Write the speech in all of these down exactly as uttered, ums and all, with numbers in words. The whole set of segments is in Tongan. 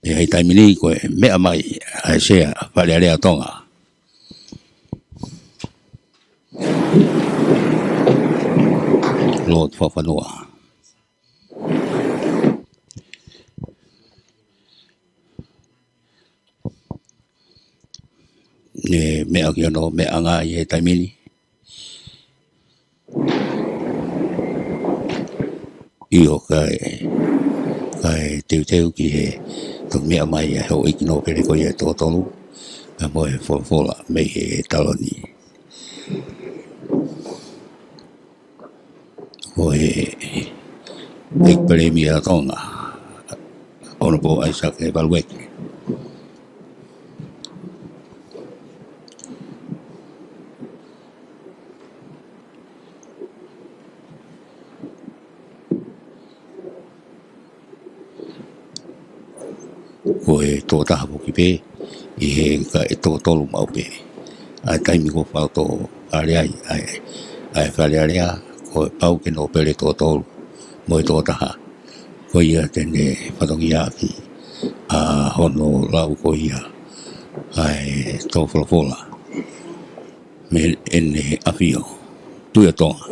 ʻI he taimi ni ko e meʻa mai ʻa e Sea Fale Alea Tonga, Lord Fakafanua. Ne meʻa ki hono meʻaʻanga ʻi he taimi ni. ʻIo, kae, kae teuteu ki he toki meʻa mai ʻa e houʻeiki nōpele ko ia ʻe toko tolu, pea mo e folofola mei he taloni. Ko e ʻEiki Palēmia ʻa Tonga, Honourable Isaac Palueke. Ko e tokotaha foki pē ʻi he kakai ʻe toko tolu maʻu pē. ʻA e taimi ko ē ʻoku fakaʻotoʻotoʻa ai ʻa e, ʻa e Fale Alea, kuo pau ke nōpele toko tolu mo e tokotaha ko ia te ne fatongiaʻaki ʻa hono lau ko ia ʻa e tō folofola mei heʻene ʻAfio, Tuʻi ʻo Tonga.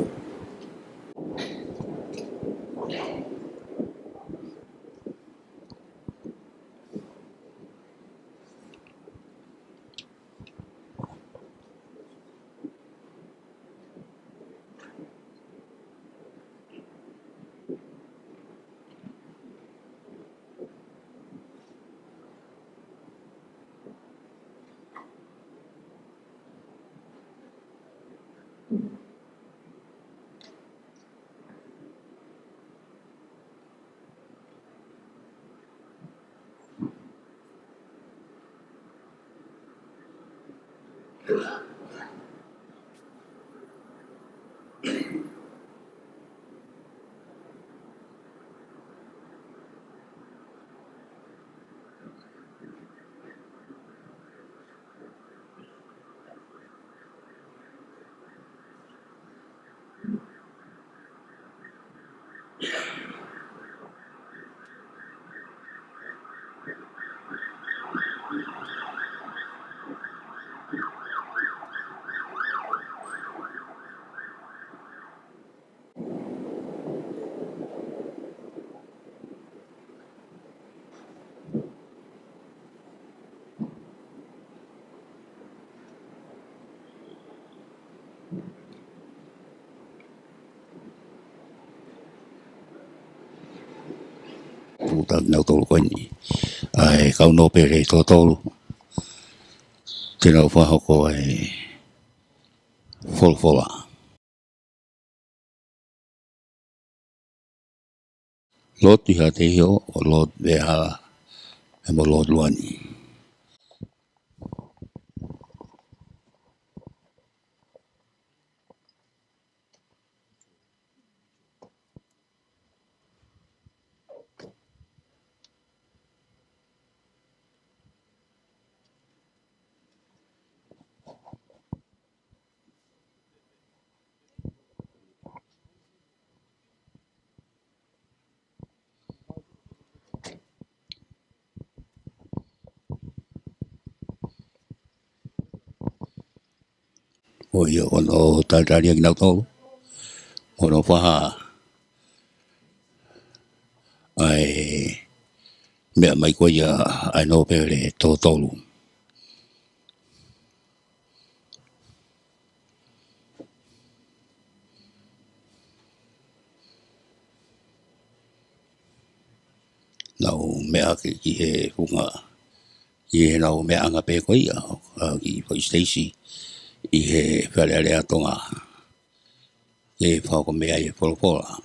Tūʻuta kinautolu ko eni ʻa e kau nōpele ʻe toko tolu te nau fakahoko ʻa e folofola. Lord Tuʻihaʻateiho, Lord Vehala, pea mo Lord Luani. Ko ia, ʻoku nau talitali kinautolu, ʻoku nau fakahā ʻa e meʻa mai ko ia ʻa e nōpele ʻe toko tolu. Nau meʻa ki, ki he funga, ki heʻenau meʻaʻanga pē ko ia, ʻa e kiʻi foʻi siteisi ʻi he Fale Alea Tonga ke fakahoko mei ai e folofola.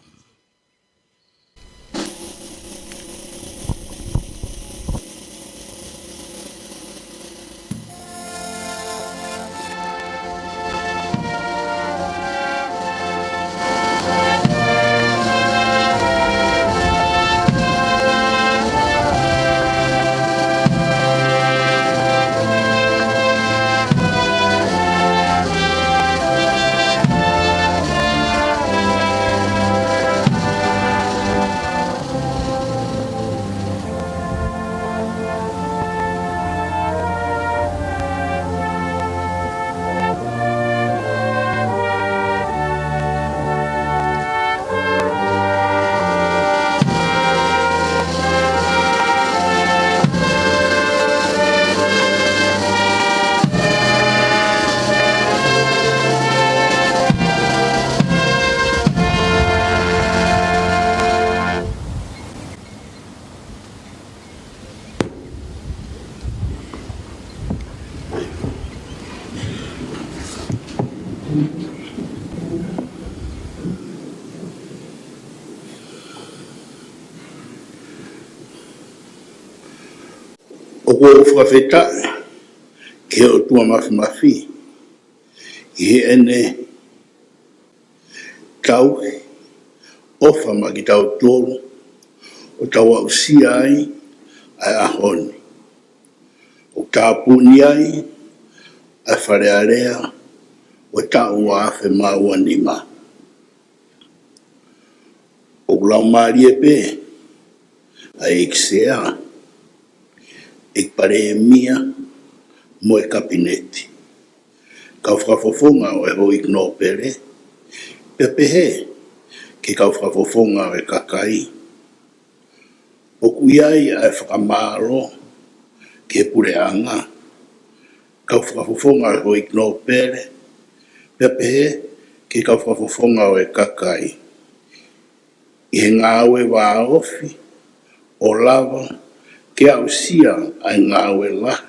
ʻOku ou fakafetaʻi ki he ʻOtua Mafimafi ʻi heʻene tauhi ʻofa maʻa kitautolu ʻo tau aʻusia ai ʻa e ʻaho ni, ʻo tāpuni ai ʻa e Fale Alea ʻo e taʻu ua afe mā ua nima. ʻOku laumālie pē ʻa e ʻEiki Sea, ʻEiki Palēmia mo e Kapineti, kau fakafofonga ʻo e Houʻeiki Nōpele, pea pehē ki he kau fakafofonga ʻo e kakai. ʻOku ʻi ai ʻa e fakamālō ki he Puleʻanga, kau fakafofonga ʻo e Houʻeiki Nōpele, pea pehē ki he kau fakafofonga ʻo e kakai, ʻi he ngāue vāofi ʻo lava ke aʻusia ʻa e ngāue lahi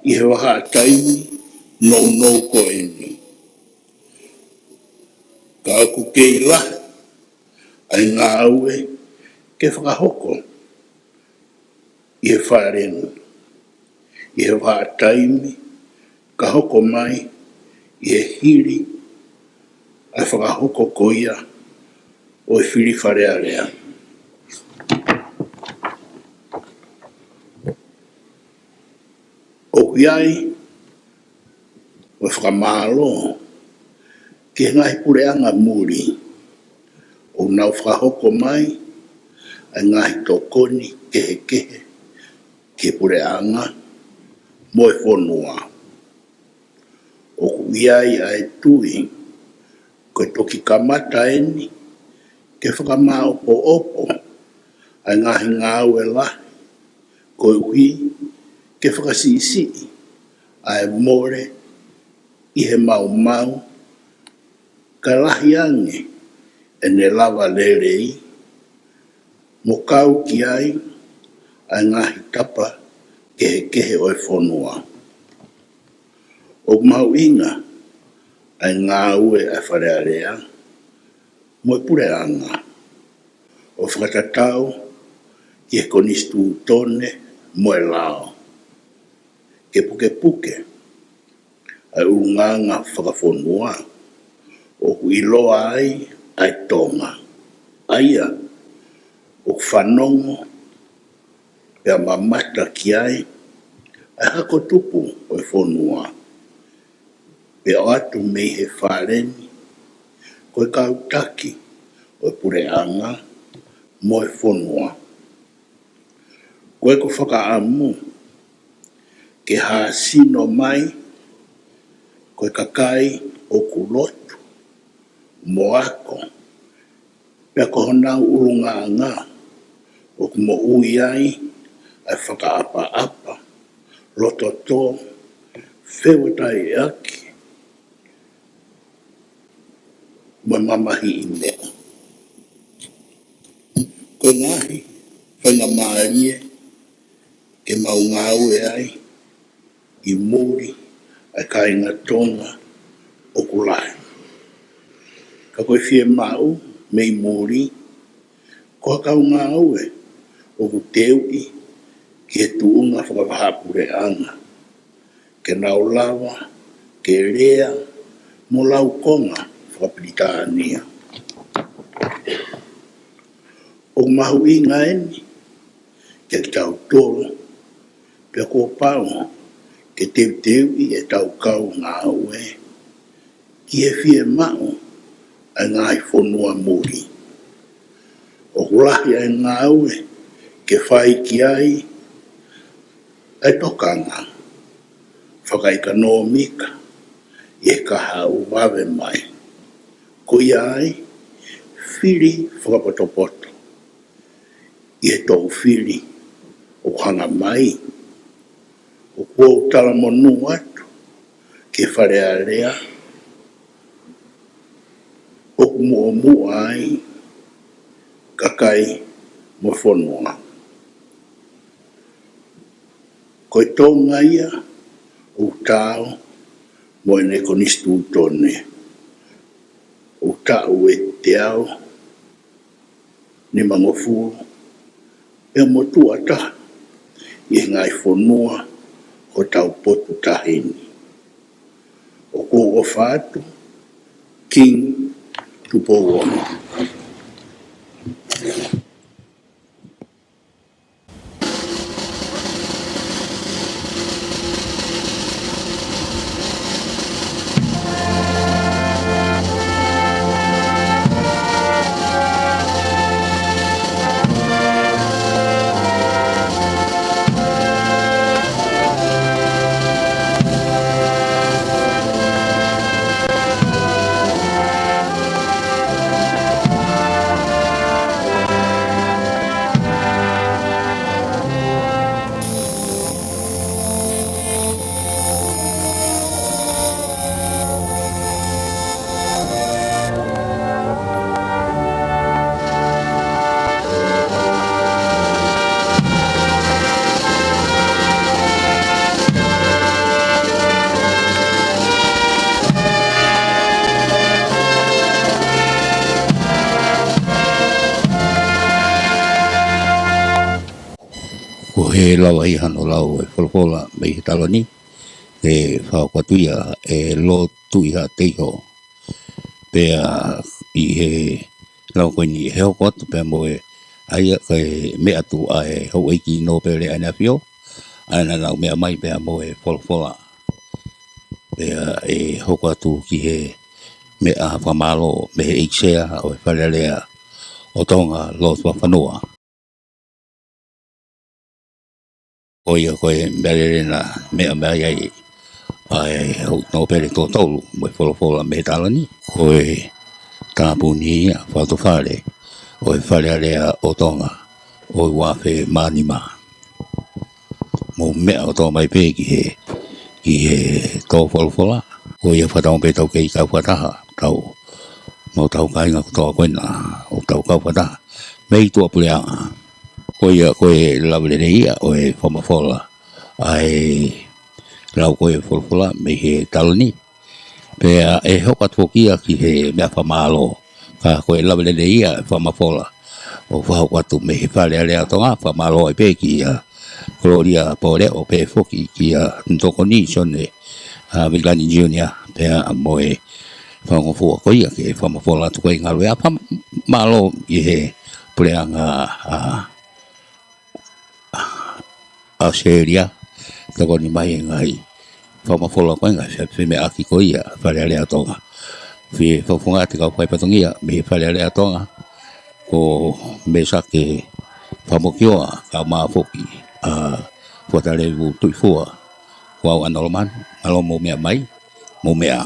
ʻi he vahaʻa taimi nounou ko eni. Ka ʻoku kei lahi ʻa e ngāue ke fakahoko ʻi he Fale ni ʻi he vahaʻa taimi ka hoko mai ʻi he hili ʻa e fakahoko ko ia ʻo e fili Fale Alea. ʻOku ʻi ai ʻa e fakamālō ki he ngaahi puleʻanga muli ʻoku nau fakahoko mai ʻa e ngaahi tokoni kehekehe ki he Puleʻanga mo e fonua. ʻOku ʻi ai ʻa e tui ko e toki kamata eni ke fakamāʻopoʻopo ʻa e ngaahi ngāue lahi koeʻuhi ke fakasiʻisiʻi ʻa e mole ʻi he maumau, kae lahi ange ʻene lava lelei mo kau ki ai ʻa e ngaahi tapa kehekehe ʻo e fonua. ʻOku mahuʻinga ʻa e ngāue ʻa e Fale Alea mo e Puleʻanga ʻo fakatatau ki he Konisitūtone mo e lao, ke pukepuke ʻa e ʻulungaanga fakafonua ʻoku ʻiloa ai ʻa e Tonga, ʻa ia ʻoku fanongo pea mamata ki ai ʻa e hako tupu ʻo e fonua, pea ʻoatu mei he Fale ni ko e kau taki ʻo e Puleʻanga mo e fonua. Ko ʻeku fakaʻamu ke hāsino mai ko e kakai ʻoku lotu mo ako, pea ko honau ʻulungaanga ʻoku moʻui ai ʻa e fakaʻapaʻapa, lototō, feuʻataiʻaki mo e mamahiʻi meʻa. Ko e ngaahi faingamālie ke mau ngāue ai ʻi muli ʻa e kāinga Tonga ʻoku lahi. Ka ko e fiemaʻu mei muli, ko ha kau ngāue ʻoku teuʻi ki he tuʻunga fakavahaʻapuleʻanga, ke nau lava ke lea mo laukonga fakapilitānia. ʻOku mahuʻinga eni kiate kitautolu, pea kuo pau ke teuteuʻi ʻetau kau ngāue ki he fiemaʻu ʻa e ngaahi fonua muli. ʻOku lahi ʻa e ngāue ke fai ki ai ʻa e tokanga fakaʻekonōmika ʻi he kahaʻu vave mai, ko ia ai fili fakapotopoto ʻi he toʻu fili ʻoku hanga mai. ʻOku ou talamonū atu ki he Fale Alea ʻoku muʻomuʻa ai kakai mo e fonua. Ko e Tonga ia ʻoku taau mo ʻene konisitūtone, ʻoku taʻu ʻe teau nimangofulu pea motuʻa taha ʻi he ngaahi fonua ʻo hotau potu taʻahine. ʻOku ou ʻofa atu, King Tupou Ono. Ko e lava ia hono lau e folofola mei he taloni, ʻe fakahoko atu ia ʻe Lord Tuʻihaʻateiho. Pea ʻi he lau ko eni ʻe hoko atu pea mo e, ʻa ia ko e meʻa atu ʻa e houʻeiki nōpele ʻAneafiō, ʻa ia naʻa nau meʻa mai pea mo e folofola. Pea ʻe hoko atu ki he meʻa fakamālō mei he ʻEiki Sea ʻo e Fale Alea ʻo Tonga, Lord Vafanua. Ko ia ko e meʻa lelei naʻe meʻa mai ai ʻa e houʻeiki nōpele totolu mo e folofola mei he taloni, ko e tāpuni ia fakatuʻufale ʻo e Fale Alea ʻo Tonga ʻo e ua afe mā nima. Mou meʻa ʻo tō mai pē ki he, ki he tō folofola. Ko ia fakatauange pē tau kei kau fakataha, tau, mo tau kāinga kotoa ko ena, ʻo tau kau fakataha mei tuʻapuleʻanga. Ko ia ko e lave lelei ia ʻo e fakamafola ʻa e lau ko e folofola mei he taloni. Pea ʻe hoko atu foki ia ki he meʻa fakamālō. Ka ko e lave lelei ia e fakamafola ʻo fakahoko atu mei he Fale Alea ʻo Tonga, fakamālō ai pē kia Gloria Pole ʻo pehē foki kia Tokoni Sione, ʻa, Vilani Junior, pea mo e faingofua ko ia ke fakamafola atu ko e ngalo ia fakamālō ʻi he puleʻanga, ʻa, ʻAositelēlia, tokoni mai e ngaahi fakamafola ko e ngaahi fe-, femeʻaʻaki ko ia Fale Alea ʻo Tonga. Fie fakafofonga atu kau fai fatongia mei he Fale Alea ʻo Tonga, ko Mesake Fakamokioa, kae ʻumaʻā foki ʻa Fuatalevu Tuʻifua, ko au ʻAna Lomani, mālō mou meʻa mai, mou meʻa.